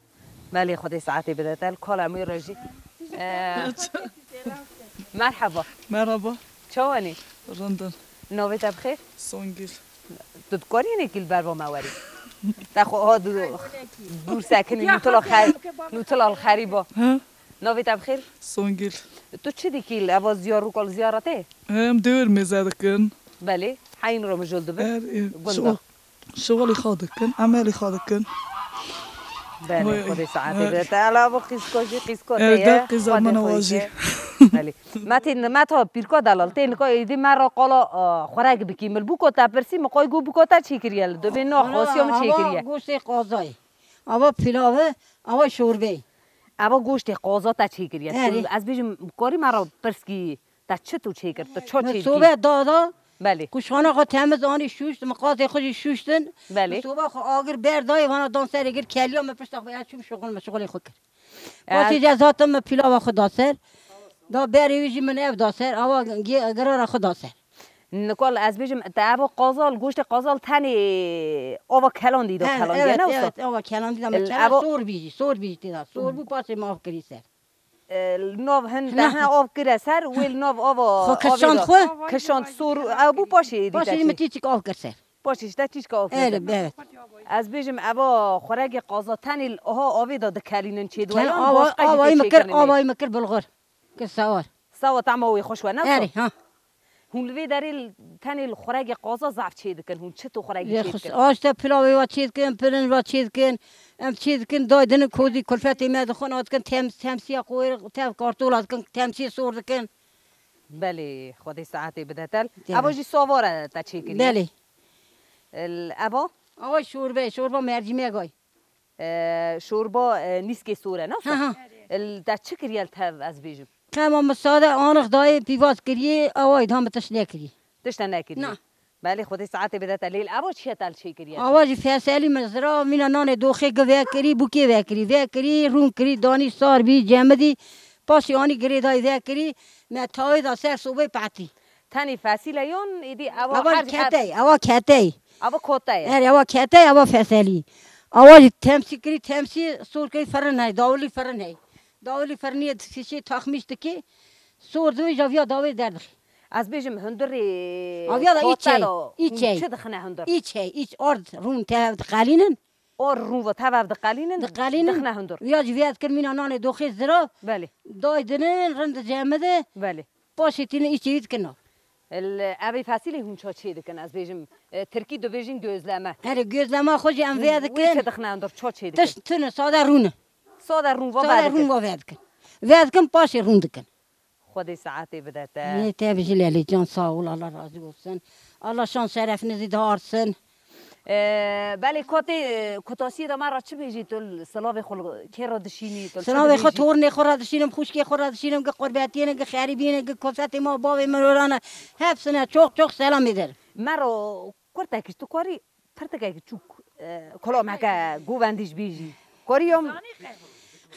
Belê, Xwedê saetê bide te. Kala em wê re jî. Ee, merhaba. Merhaba. Çawanî? Rind in. Navê te bi xêr? Songül. Tu dikarî hinekî li ber va me werî? Te xwe ha dû-, dûr sekinî, nûtila xer-, nûtila li xerîba. Hı? Navê te bi xêr? Songül. Tu çi dikî li eva ziyar-, rûka li ziyaretê? Em dewr mêze dikin. Belê. Heyîn re mijûl dibin. Er, e, Gunda. Şixul-, şixulê xwe dikin, emelê xwe dikin. Belê, Xwedê saetê bide te. Ela bu qîzko jî qîzko te ye. Erde qîza min wa jî. Belê. Me tê, me ta pîrka delal, tê nika êdî me re qala, e, xurek bikî. Min bûko te pirsî, min qoy got bûko te çêkiriye li dibê, na xasiya min çêkiriye. Goştê qazayê. Ava pilavê, ava şorbeyê. Ava goştê qaza te çêkiriye. Erê. Ez bêjim, karî me re pirs kî, te çi tu çêkir, tu ça çêkir? Min sobe dada, Belê. Quşxana xwe temiz anî şûşt, min qazê xwe jî şûştin. Belê. Min soba xwe agir ber dayê, vana dan serê gir keliya min pişta xwe ya çûm şixul min şixulê xwe kir. Paşê jî ez hatim min pilava xwe da ser. Da berê wî jî min ev da ser, awa gi-, girara xwe da ser. Nikol ez bêjim, te eva qazal, goştê qazal tenê ava kelandî da kelandiye, evet, ne wisa? Evet, ava kelandî da min kela sor bî jî, sor bî jî tê da. Sor bû paşê min av kirî ser. E, li nav hin te hina av kire ser, wê li nav ava, xwe kişand xwe? Kişand sor, ew bû paşê êdî. Paşê min tîçik av kir ser. Paşê ji te çîşka avê Erê, dide. Evet. Ez bêjim eva xuregê qaza tenê li aha avê de dikelînin çêdiwe Ken yan ava, başqa jî avayî tê mi kir, çêkirinê? Avayî mi kir bulgur. Kir sawar. Sawa tema wê xweş we, ne? Erê, ha. Hûn li vê derê li, tenê li xuregê qaza zaf çê dikin. Hûn çi tu xuregî Yê çê xus-, dikin? Aşte pilavê wa çê dikin, pirinc wa çê dikin. Em çê dikin, day dinin kozî kulfetê me dixwin, a dikin tem-, temsiya xwe tev kartola dikin, temsiyê sor dikin. Belê, Xwedê saetê bide te. Tê Eva be. Jî savare te çêkiriye? Belê. L-, Eva? Ava şorbe, şorba mercimegay. E, şorba, e, nîskê sor e, ne? Ha, ha. L-, te çi kiriye li tev, ez bêjim? Qema min sade anix dayê pîvaz kiriye, awayî daha min tişt nekiriye. Tişt te nekiriye? Na. Belê, Xwedê saetê bide te. Lê li eva çi ye te li çêkiriye? Awa jî feselî min zira, mîna nanê doxê gi vekirî, bûkê vekirî, vekirî, rûn kirî, danî sar bî, cemidî, paşî anî girêdayî vekirî, me tawê da ser sobê petî. Tenê fesîle yon, êdî ewa Ewa her, her ketey, ewa ketey. Ewa kote ye. Her ewa ketey, ewa feselî. Awa jî temsî kirî, temsî sor kirî firin hey, dawilî firin hey. Dawilî firiniyê dikişî, taxmîş dikî, sor dibî, javiya dawê derdixî. Ez bêjim hundirê Aviya da kote îçey, da, îçey. Çi dixine hundir? Îçey, îç ard rûn tev diqelînin. Or rûn ve tev ev diqelînin, Diqelînin. Dixine hundir. Ya jî vêya dikir mîna nanê doxê zira. Belê. Day dinin, rind cemide. Belê. Paşê tînin îçê wî dikin nav. El, evê fesîlê hûn ça çê dikin, ez bêjim, e, tirkî dibêjin gözleme. Erê, gözlema xwe jî em vêya dikin. Wê çi dixine hundir, ça çê dikin? Tişt tune, sade rûne. Sade rûn va Sade vedikin. Rûn va vedikin. Vedikin, paşê rûn dikin. Xwedê saetê bide te. Ê, te bijî Lelê can, sağ ol, Allah razî olsun. Allah şan şerefinizi de artsın. Ee, belê kotê, e, kutasiyê de me re çi bêjî tu, silavê xwe kê re dişînî, tu çi Silavê xwe dibêjî? Tornê xwe re dişînim, xwişkê xwe re dişînim, gi qurbetiyê ne, gi xerîbiyê ne, gi kosetê ma bavê min orane. Hepsine çok çok selam ederim. Me re kurtekî tu karî Pirtikek çûk, e, kulameke govendî ji bî jî. Koriyom.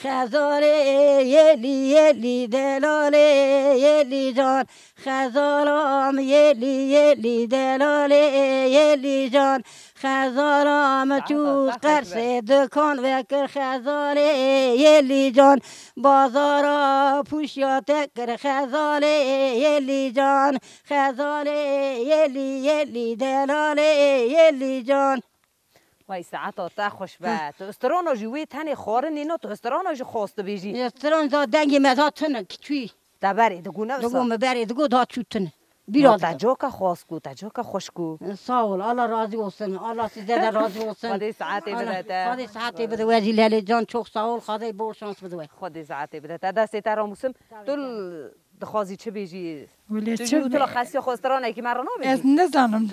Xezalê yelî yelî delalê yelî can. Xezalam yelî yelî delalê yelî can. Xezalam çû qersê dikan vekir xezalê yelî can. Bazara pûşya te kir xezalê yelî can. Xezalê yelî yelî delalê yelî can. Way saeta te xweş be. Ha. Tu strana jî wê tenê xwarinê na, tu strana jî xas dibêjî. Stran da dengê me da tune kiçûyî. Te berê digo ne wisa? Digo me berê digo da çû tune. Bîra dike. Te coka xas ku, te coka xweş ku. Sağ ol, Allah razı olsun. Allah size de razı olsun. Xwedê saetê bide te. Xwedê saetê bide we jî Lelê can, çok sağ ol. Xwedê bol şans bide we. Xwedê saetê bide te. Destê te ramusim. Tu Dixwazî çi bêjî? Wele tu çi jî wilo xesiya xwe stranekî me re nabêjî? Ez nizanim.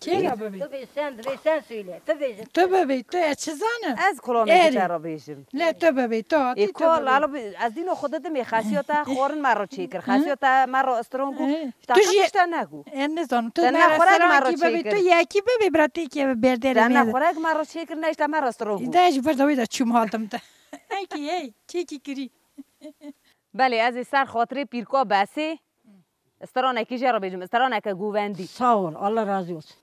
Kê re bibê? Tu bê sen, dibê sen söyle. Tu bêjin. Tu bibê, tu ez çi zanim? Ez kulamekî te re bêjim. Le tu bibê, tu hatî Ê tu kol, bibê. Alo, ez dîno xwe didim ê xesiya te xwarin me re çêkir. Xesiya te me re stron ku. Ê, tu jî tişte neku. Ez nizanim. Tu me re stranekî bibê, tu yekî bibê, bira têkê bi berderê me. Te ne xurek me re çêkir, ne işte me re stron ku. De ji ber de wê de çûm hatim te. Ey kî, ey, kê kî kirî. Belê, ez ê ser xatirê pîrka Besê stranekî jê re bêjim, straneke govendî. Sağ ol, Allah razı olsun.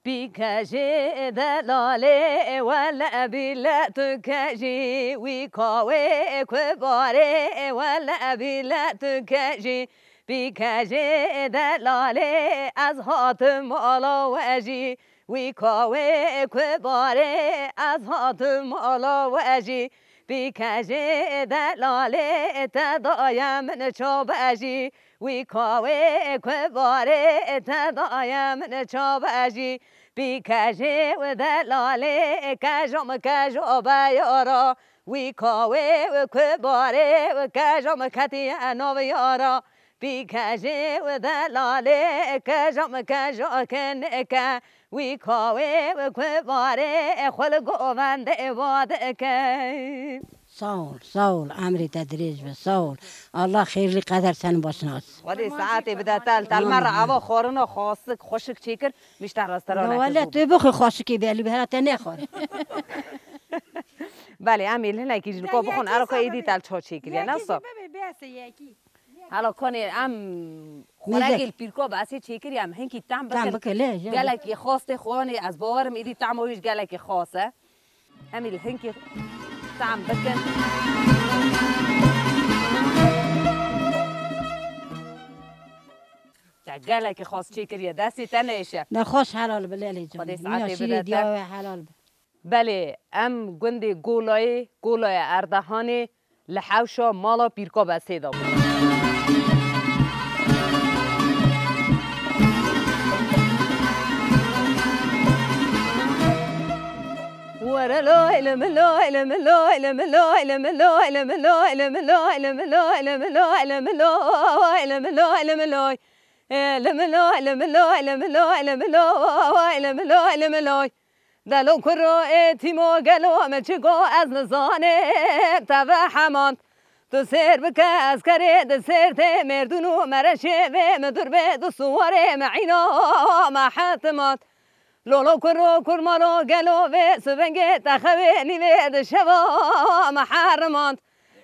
Pîkejê delalê wele bîle tu kejî, wî kawê ku barê wele bîle tu kejî. Pîkejê delalê ez hatim mala we jî, wî kawê ku barê ez hatim mala we jî. Pîkejê delalê te daye min çabe jî, wî kawê ku barê te daye min çabe jî. Pîkejê delalê keja min keja beyara, wî kawê ku barê keja min ketiye nav yara. Pîkejê delalê keja min keja keneke, wî kawê ku barê xwe li govendê va dike. Sağ ol, sağ ol. Emrê te dirêj be, sağ ol. Allah xêrlî qeder senin başına atsın. Xwedê saetê bide te, li te li me re eva xwarina xasik, xweşik çêkir, mişte restorana. Wele tu bixwe xweşikê belî be, hera te nexwar. Belê, em ê li hinekî jî li ko bixwin, ero ka êdî te li ço çêkiriye, ne wisa? Bibê, bese yekî. Hala konê em xuregê li pîrko Besê çêkiriye, em hinkî tam bikin. Tam bikin, lê, lê. Gelekî xas tê xwanê, ez bawerim êdî tama wî jî gelekî xas e. Em ê li hinkî tam bikin. Gelekî xas çêkiriye, destê te neyşe. Ne xweş helal bi Lelê can. Xwedê Mîna saetê şîrê bide te. Diya we helal bi. Belê, em gundê Golayê, Golaya Erdehanê li hewşa mala Pîrka Besê de bûn. Were loy li min loy li min loy li min loy li min loy li min loy li min loy li min loy li min loy li min loy li min loy li min loy li min loy. Ê, li min loy li min loy li min loy li min loy li min loy li min loy. Delo kuro ê tîmo gelo me çi go ez nizanim te ve hemand. Tu sêr bike ez kerê di sêr tê mêrdûn û mereşê vê mi dur bê du suwarê me îna me hetimand. Lolo kuro kurmalo gelo vê sibengê te xewê nîvê di şeva me herimand.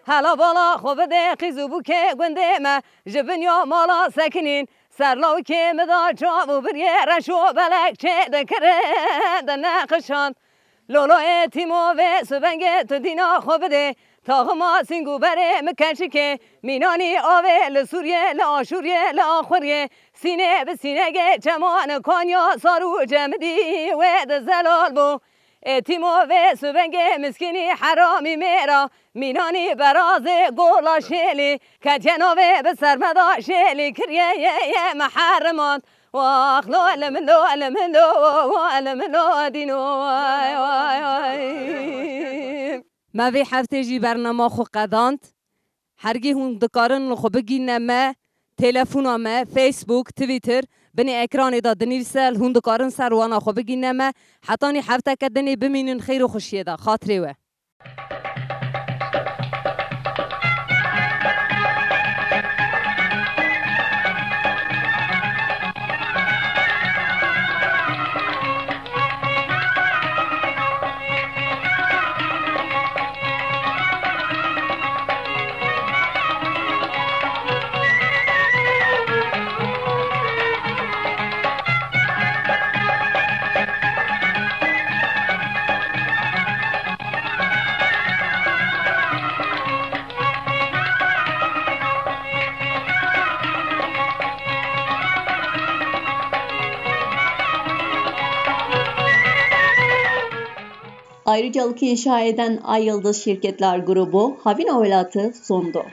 Hela bala xwe bide qîz û bûkê gundê me ji binya mala sekinîn. Ser lawikê min da çav û biriyê reş û belek çê dikirin di neqişand. Loloyê tîmo vê sibengê tu dîna xwe bidê. Taxima sîng û berê min keçikê. Mînanî avê li Sûriyê, li Aşûriyê, li Axuriyê. Sînê bi sînegê çeman kanya sar û cemidî wê di zelal bû. Ê tîmo vê sibengê miskînî heramî mêra, mînanî berazê gola şêlî, ketiye navê bi sermeda şêlî kiriye ye ye me herimand. Wax lo ele min lo ele min lo ele min lo dîno way way way. Me vê heftê jî bernama xwe qedand. Hergî hûn dikarin li xwe bigîne me, telefona me, Facebook, Twitter, binê ekranê de dinivîse, hûn dikarin ser wana xwe bigîne me. Hetanî hefteke dinê bimînin xêr û xweşiyê de. Xatirê we. Ayrıcalık inşa eden Ay Yıldız Şirketler Grubu, Havina Welatı sundu.